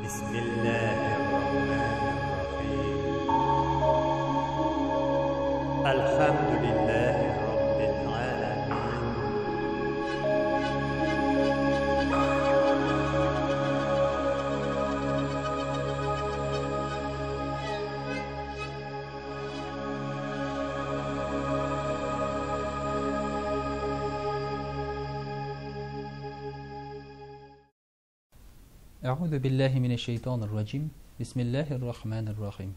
Бисмиллаһир-рахманир-рахим. Әлхәмдүлиллаһи раббил галамин. Әгъузу биллаһи минәш шәйтанир раҗим. Бисмиллаһир рахманир рахим.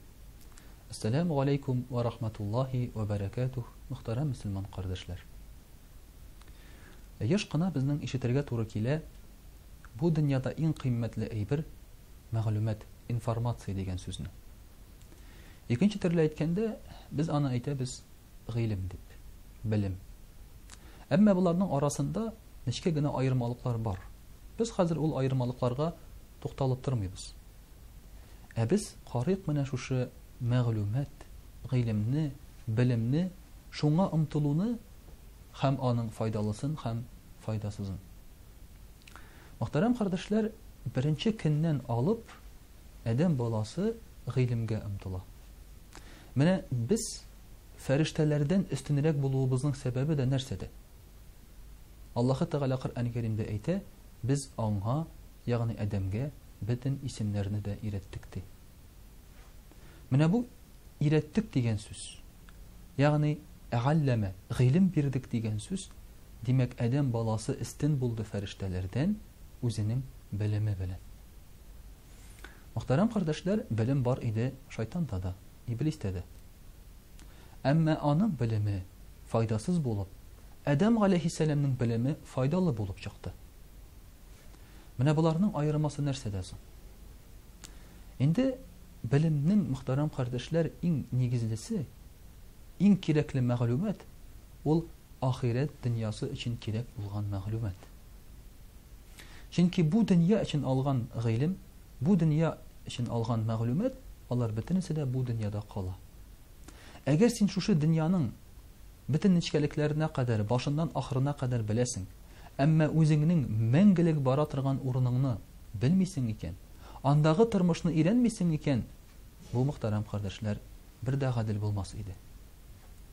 Ассаламу алейкум ва рахматуллаһи ва баракатух, мөхтәрәм мөселман кардәшләр. Еш кына безнең ишетергә туры килә, бу дөньяда иң кыйммәтле әйбер мәгълүмат, информация дигән сүзне. Икенче төрле әйткәндә, без аны әйтәбез гыйлем дип, белем. Әмма боларның арасында нечкә генә аермалыклар бар. Без хәзер ул аермалыкларга тукталып тормыйбыз. Ә без карыйк менә шушы мәгълүмат, гыйлемне, белемне, шуңа омтылуны һәм аның файдалысын һәм файдасызын. Мөхтәрәм кардәшләр, беренче көннән алып адәм баласы гыйлемгә омтыла. Менә без фәрештәләрдән өстенрәк булуыбызның сәбәбе дә нәрсәдә? Аллаһы Тәгалә Коръән Кәримдә әйтә, без аңа, ягъни адәмгә, бөтен исемнәрне дә өйрәттек, ди. Менә бу өйрәттек дигән сүз, ягъни галләмә, гыйлем бирдек дигән сүз, димәк, адәм баласы өстен булды фәрештәләрдән үзенең белеме белән. Мөхтәрәм кардәшләр, белем бар иде шайтанда да, иблистә дә. Әмма аның белеме файдасыз булып, Адәм галәйһиссәламнең белеме файдалы булып чыкты. Менә боларның аермасы нәрсәдә соң? Инде белемнең, мөхтәрәм кардәшләр, иң нигезлесе, иң кирәкле мәгълүмат ул ахирәт дөньясы өчен кирәк булган мәгълүмат. Чөнки бу дөнья өчен алган гыйлем, бу дөнья өчен алган мәгълүмат, алар бөтенесе дә бу дөньяда кала. Әгәр син шушы дөньяның бөтен нечкәлекләренә кадәр, башыннан ахырына кадәр беләсең, әмма үзеңнең мәңгелек бара торган урыныңны белмисең икән, андагы тормышны өйрәнмисең икән, бу, мөхтәрәм кардәшләр, бер дә гадел булмас иде.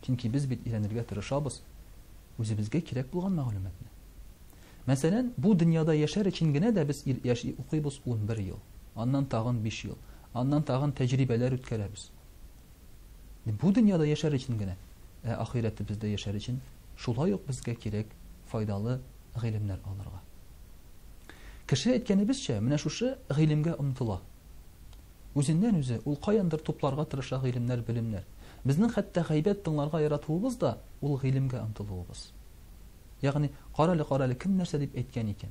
Чөнки без бит өйрәнергә тырышабыз үзебезгә кирәк булган мәгълүматны. Мәсәлән, бу дөньяда яшәр өчен генә дә без яши укыйбыз 11 ел, аннан тагын 5 ел, аннан тагын тәҗрибәләр үткәрәбез. Бу дөньяда яшәр өчен генә, ә ахирәтебездә яшәр өчен шулай ук безгә кирәк файдалы гыйлемнәр алырга. Кеше әйткәнебезчә, менә шушы гыйлемгә омтыла. Үзеннән-үзе ул каяндыр тупларга тырыша гыйлемнәр, белемнәр. Безнең хәтта гайбәт тыңларга яратуыбыз да ул гыйлемгә омтылуыбыз. Ягъни, карале, карале, кем нәрсә дип әйткән икән?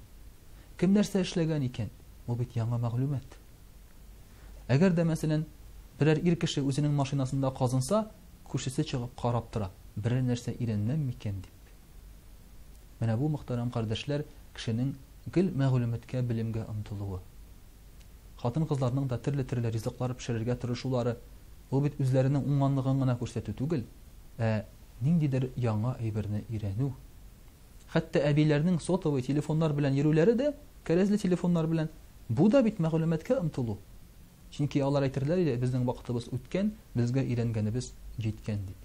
Кем нәрсә эшләгән икән? Бу бит яңа мәгълүмат. Әгәр дә, мәсәлән, берәр ир кеше үзенең машинасында казынса, күршесе чыгып карап тора, берәр нәрсә өйрәнмәм микән дип. Менә бу, мөхтәрәм кардәшләр, кешенең гел мәгълүматка, белемгә омтылуы. Хатын-кызларның да төрле-төрле ризыклар пешерергә тырышулары, ул бит үзләренең уңганлыгын гына күрсәтү түгел, ә ниндидер яңа әйберне өйрәнү. Хәтта әбиләрнең сотовый телефоннар белән йөрүләре дә, кәрәзле телефоннар белән, бу да бит мәгълүматка омтылу. Чөнки алар әйтерләр иде, безнең вакытыбыз үткән, безгә өйрәнгәнебез җиткән дип.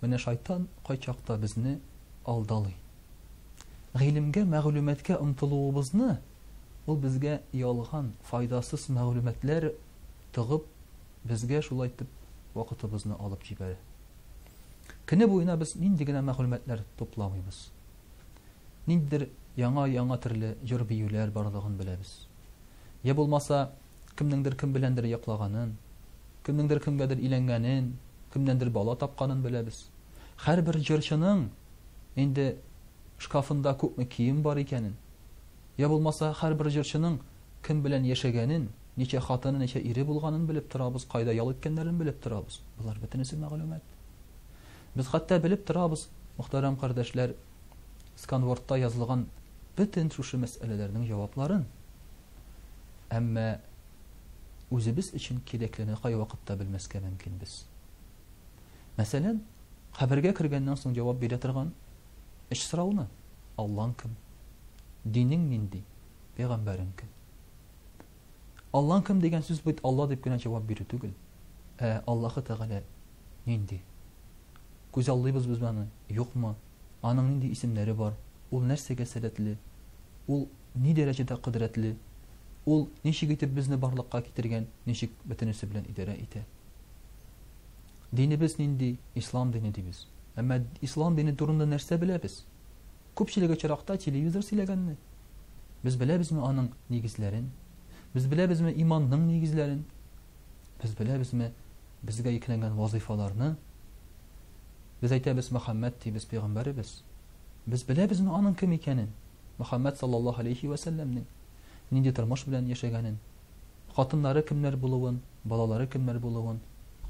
Менә шайтан кайчакта безне алдалый. Гыйлемгә, мәгълүматка омтылуыбызны ул безгә ялган, файдасыз мәгълүматлар тыгып, безгә шулай итеп вакытыбызны алып җибәрә. Көне буена без нинди генә мәгълүматлар тупламыйбыз. Ниндидер яңа-яңа төрле җыр-биюләр барлыгын беләбез. Я булмаса, кемнеңдер кем беләндер йоклаганын, кемнеңдер кемгәдер өйләнгәнен, кемнәндер бала тапканын беләбез. Һәрбер җырчының инде шкафында күпме кием бар икәнен, я булмаса, һәрбер җырчының кем белән яшәгәнен, ничә хатыны, ничә ире булганын белеп торабыз, кайда ял иткәннәрен белеп торабыз. Болар бөтенесе мәгълүмат. Без хәтта белеп торабыз, мөхтәрәм кардәшләр, сканвордта язылган бөтен шушы мәсьәләләрнең җавапларын. Әмма үзебез өчен кирәклене кайвакытта белмәскә мөмкинбез. Мәсәлән, кабергә кергәннән соң җавап бирә торган өч сорауны. Аллаң кем? Динең нинди? Пәйгамбәрең кем? Аллаң кем дигән сүз бит Алла дип кенә җавап бирү түгел. Ә Аллаһы Тәгалә нинди? Күзаллыйбыз без аны, юкмы? Аның нинди исемнәре бар? Ул нәрсәгә сәләтле? Ул ни дәрәҗәдә кодрәтле? Ул ничек итеп безне барлыкка китергән, ничек бөтенесе белән идарә итә? Динебез нинди? Ислам дине дибез. Әмма ислам дине турында нәрсә беләбез? Күпчелек очракта телевизор сөйләгәнне. Без беләбезме аның нигезләрен? Без беләбезме иманның нигезләрен? Без беләбезме безгә йөкләнгән вазыйфаларны? Без әйтәбез, Мөхәммәд дибез, пәйгамбәребез. Без беләбезме аның кем икәнен? Мөхәммәд саллаллаһу алейхи вә сәлләмнең нинди тормыш белән яшәгәнен, хатыннары кемнәр булуын, балалары кемнәр булуын.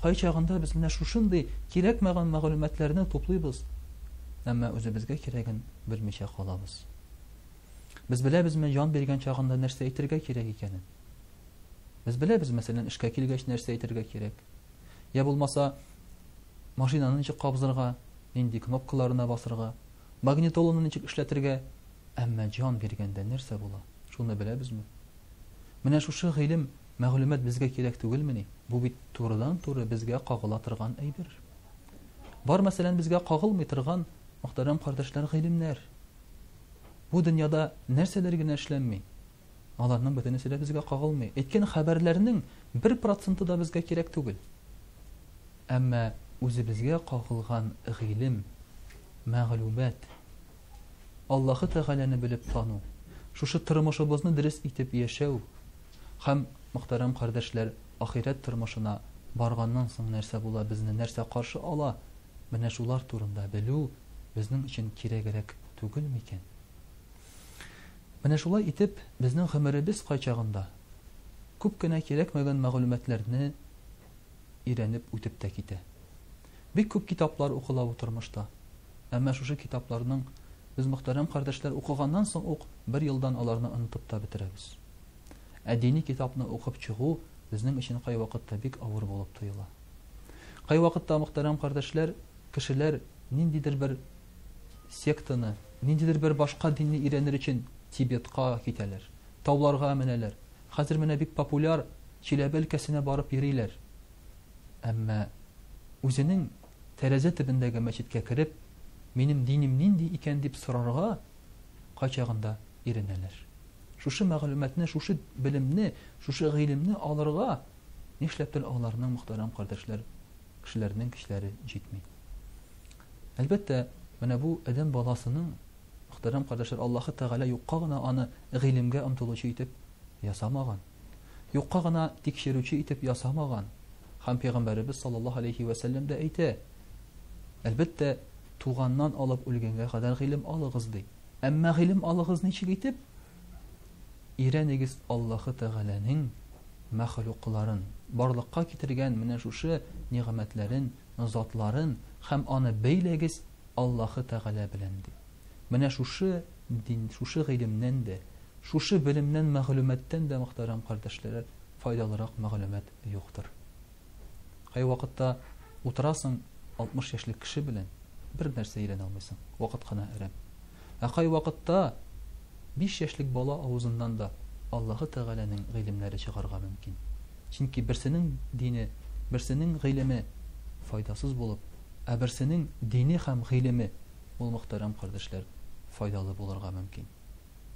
Кайчагында без менә шушындый кирәкмәгән мәгълүматларны туплыйбыз, әмма үзебезгә кирәген белмичә калабыз. Без беләбезме җан биргән чагында нәрсә әйтергә кирәк икәнен? Без беләбез, мәсәлән, эшкә килгәч нәрсә әйтергә кирәк. Я булмаса, машинаны ничек кабызырга, нинди кнопкаларына басырга, магнитоланы ничек эшләтергә, әмма җан биргәндә нәрсә була? Шуны беләбезме? Менә шушы гыйлем, мәгълүмат безгә кирәк түгелмени? Бу бит турыдан-туры безгә кагыла торган әйбер. Бар, мәсәлән, безгә кагылмый торган, мөхтәрәм кардәшләр, гыйлемнәр. Бу дөньяда нәрсәләр генә эшләнми. Аларның бөтенесе дә безгә кагылмый. Әйткән хәбәрләрнең бер проценты да безгә кирәк түгел. Әмма үзебезгә кагылган гыйлем, мәгълүмат, Аллаһы Тәгаләне белеп тану, шушы тормышыбызны дөрес итеп яшәү һәм, мөхтәрәм кардәшләр, ахирәт тормышына барганнан соң нәрсә була, безне нәрсә каршы ала, менә шулар турында белү безнең өчен кирәгрәк түгел микән? Менә шулай итеп, безнең гомеребез кайчагында күп кенә кирәкмәгән мәгълүматларны өйрәнеп үтеп тә китә. Бик күп китаплар укыла бу тормышта. Әмма шушы китапларның без, мөхтәрәм кардәшләр, укыганнан соң ук бер елдан аларны онытып та бетерәбез. Ә дини китапны укып чыгу безнең өчен кайвакытта бик авыр булып тоела. Кайвакытта, мөхтәрәм кардәшләр, кешеләр ниндидер бер сектаны, ниндидер бер башка динне өйрәнер өчен Тибетка китәләр, тауларга менәләр. Хәзер менә бик популяр Чиләбе өлкәсенә барып йөриләр. Әмма үзенең тәрәзә төбендәге мәчеткә кереп, минем динем нинди икән дип сорарга кайчагында иренәләр. Шушы мәгълүматны, шушы белемне, шушы гыйлемне алырга нишләптер аларның, мөхтәрәм кардәшләр, кешеләрнең көчләре җитми. Әлбәттә, менә бу адәм баласының, мөхтәрәм кардәшләр, Аллаһы Тәгалә юкка гына аны гыйлемгә омтылучы итеп ясамаган. Юкка гына тикшерүче итеп ясамаган. Һәм Пәйгамбәребез саллаллаһу алейһи вә сәлләм дә әйтә, Әлбәттә, туганнан алып үлгәнгә кадәр гыйлем алыгыз, ди. Әмма гыйлем алыгыз ничек итеп? Өйрәнегез Аллаһы Тәгаләнең мәхлукларын, барлыкка китергән менә шушы нигъмәтләрен, затларын һәм аны бәйләгез Аллаһы Тәгалә белән, ди. Менә шушы дин, шушы гыйлемнән дә, шушы белемнән, мәгълүматтан да, мөхтәрәм кардәшләр, файдалырак мәгълүмат юктыр. Кайвакытта утырасың 60 яшьлек кеше белән, бер нәрсә өйрәнә алмыйсың, вакыт кына әрәм. Ә кайвакытта 5 яшьлек бала авызыннан да Аллаһы Тәгаләнең гыйлемнәре чыгарга мөмкин. Чөнки берсенең дине, берсенең гыйлеме файдасыз булып, ә берсенең дине һәм гыйлеме ул, мөхтәрәм кардәшләр, файдалы булырга мөмкин.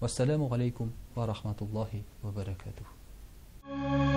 Вәссәламү галәйкүм вә рахматуллаһи вә бәрәкәтүһ.